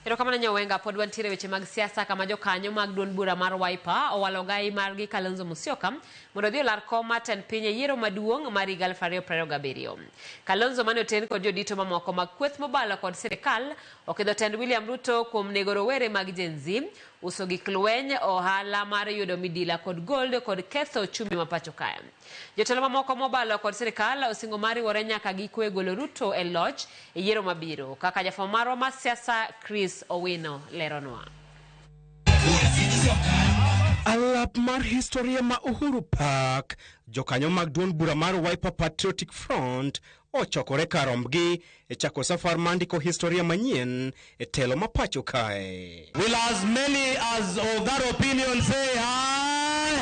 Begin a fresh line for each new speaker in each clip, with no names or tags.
Erokamano Nyawenga, pod wantiere weche mag siasa kama jokanyo mag duond bura mar Wiper owalo gai margi Kalonzo Musyoka mondo odhi olar kom mar tend piny e yiero maduong' mar higa 2027. Kalonzo mane oten kod jodito mamoko mag kweth mobalo kod sirikal okidho tend William Ruto kuom nego rowere mag Gen Z, uso gik lweny, ohala mar yudo midila kod gold kod ketho ochumi ma pacho kae. Jotelo mamoko mobalo kod sirikal osingo mar riwore nyaka giko e golo Ruto e loch e yiero mabiro. Kaka jafwambo marwa mar siasa Chris Owino leronwa.
Alap mar historia ma Uhuru Park, jokanyo mag duond bura mar Wiper Patriotic Front ochokore kar rombgi e chako safar mar ndiko historia manyien e telo ma pacho kae.
Will as many as of that opinion say aye?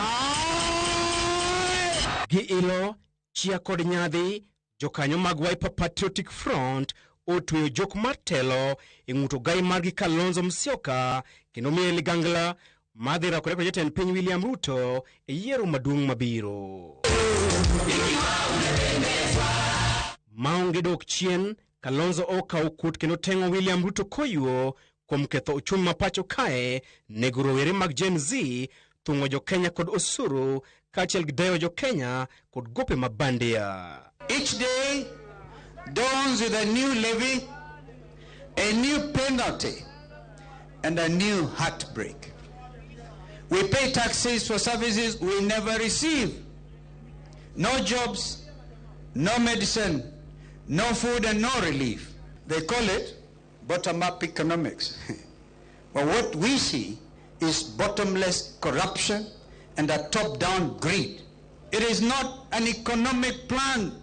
Gi ilo, chia kod nyadhi, jokanyo mag Wiper Patriotic Front otweyo jok mar telo e ng'ut ogai margi Kalonzo Musyoka kendo miye ligangla madhi rakore kod jatend piny William Ruto e yiero maduong' mabiro. Maonge dok chien, Kalonzo okawo kuot kendo teng'o William Ruto koyuo kuom ketho ochumi ma pacho kae, nego rowere mag Gen Z, thung'o jo-Kenya kod osuru, kaachiel gi deyo jo-Kenya kod gope ma bandia.
Each day dawns with a new levy, a new penalty, and a new heartbreak. We pay taxes for services we never receive. No jobs, no medicine, no food, and no relief. They call it bottom-up economics. But what we see is bottomless corruption and a top-down greed. It is not an economic plan.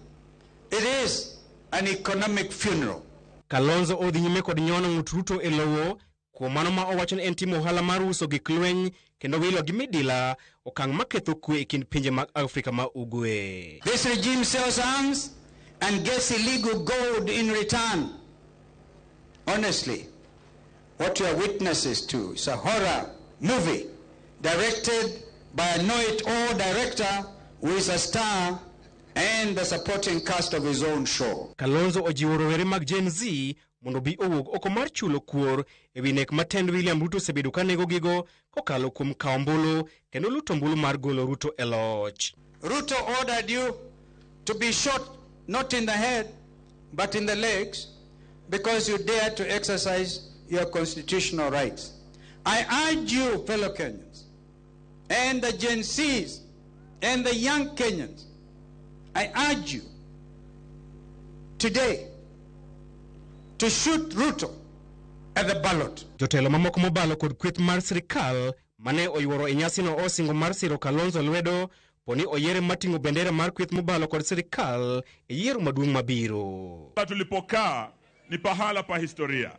It is an economic funeral.
Kalonzo odhi nyime kod nyono ng'ut Ruto e lowo kuom mano ma owacho ni en timo ohala mar uso gik lweny kendo wilo gi midila okang' maketho kwe e kind pinje mag Afrika ma Ugwe.
This regime sells arms and gets illegal gold in return. Honestly, what you are witnesses to is a horror movie directed by a know-it-all director who is a star and the supporting cast of his own show.
Kalonzo ojiwo rowere mag Gen Z mondo bi owuog oko mar chulo kuor e wi nek ma tend William Ruto osebedo ka nego gigo kokalo kuom kawo ombulu kendo luto ombulu mar golo Ruto e loch.
Ruto ordered you to be shot not in the head but in the legs because you dared to exercise your constitutional rights. I urge you, fellow Kenyans, and the Gen Zs and the young Kenyans, I urge you today to shoot Ruto at the ballot.
Jotelo mamoko mobalo kod kweth mar sirikal mane oyuoro e nyasino osingo mar siro Kalonzo lwedo poni oyiere mating'o bendera mar kweth mobalo kod sirikal e yiero maduong' mabiro.
Tulipokaa ni pahala pa historia.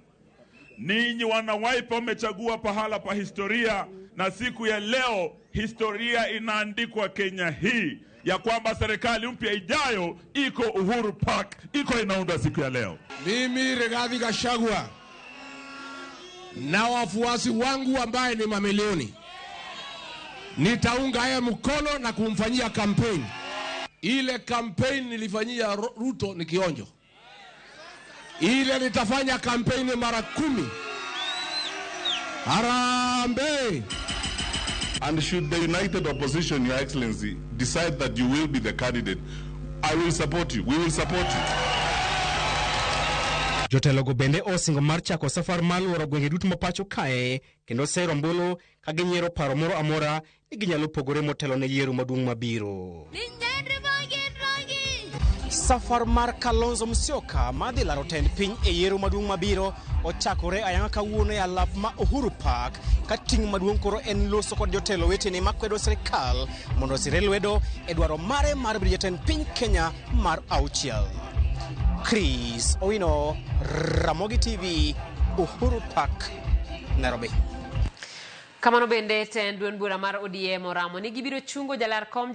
Ninyi wana Wiper mmechagua pahala pa historia, na siku ya leo historia inaandikwa Kenya hii ya kwamba serikali mpya ijayo iko Uhuru Park, iko inaundwa siku ya leo.
Mimi Rigathi Gachagua na wafuasi wangu ambaye ni mamilioni, nitaunga yeye mkono na kumfanyia kampeni. Ile kampeni nilifanyia Ruto ni kionjo, ile nitafanya kampeni mara 10. Harambee!
And should the united opposition, Your Excellency, decide that you will be the candidate, I will support you. We will support you.
Jotelogo bende osingo mar chako safar mar luoro gwenge duto ma pacho kae kendo sero ombulu ka ginyiero paro moro amora ni ginyalo pogore motelo ne yiero maduong' mabiro. Safar mar Kalonzo Musyoka madhi laro tend piny e yiero maduong' mabiro ochakore ayanga kawuono e alap ma Uhuru Park ka ting' maduong' koro en loso kod jotelo wetene makwedo sirikal mondo osire lwedo e dwaro mare mar bedo jatend piny Kenya mar 6. Chris Owino, Ramogi TV, Uhuru Park, Nairobi.
Kamano bende tend duond bura mar ODM oramo ni gibiro chungo jalar kom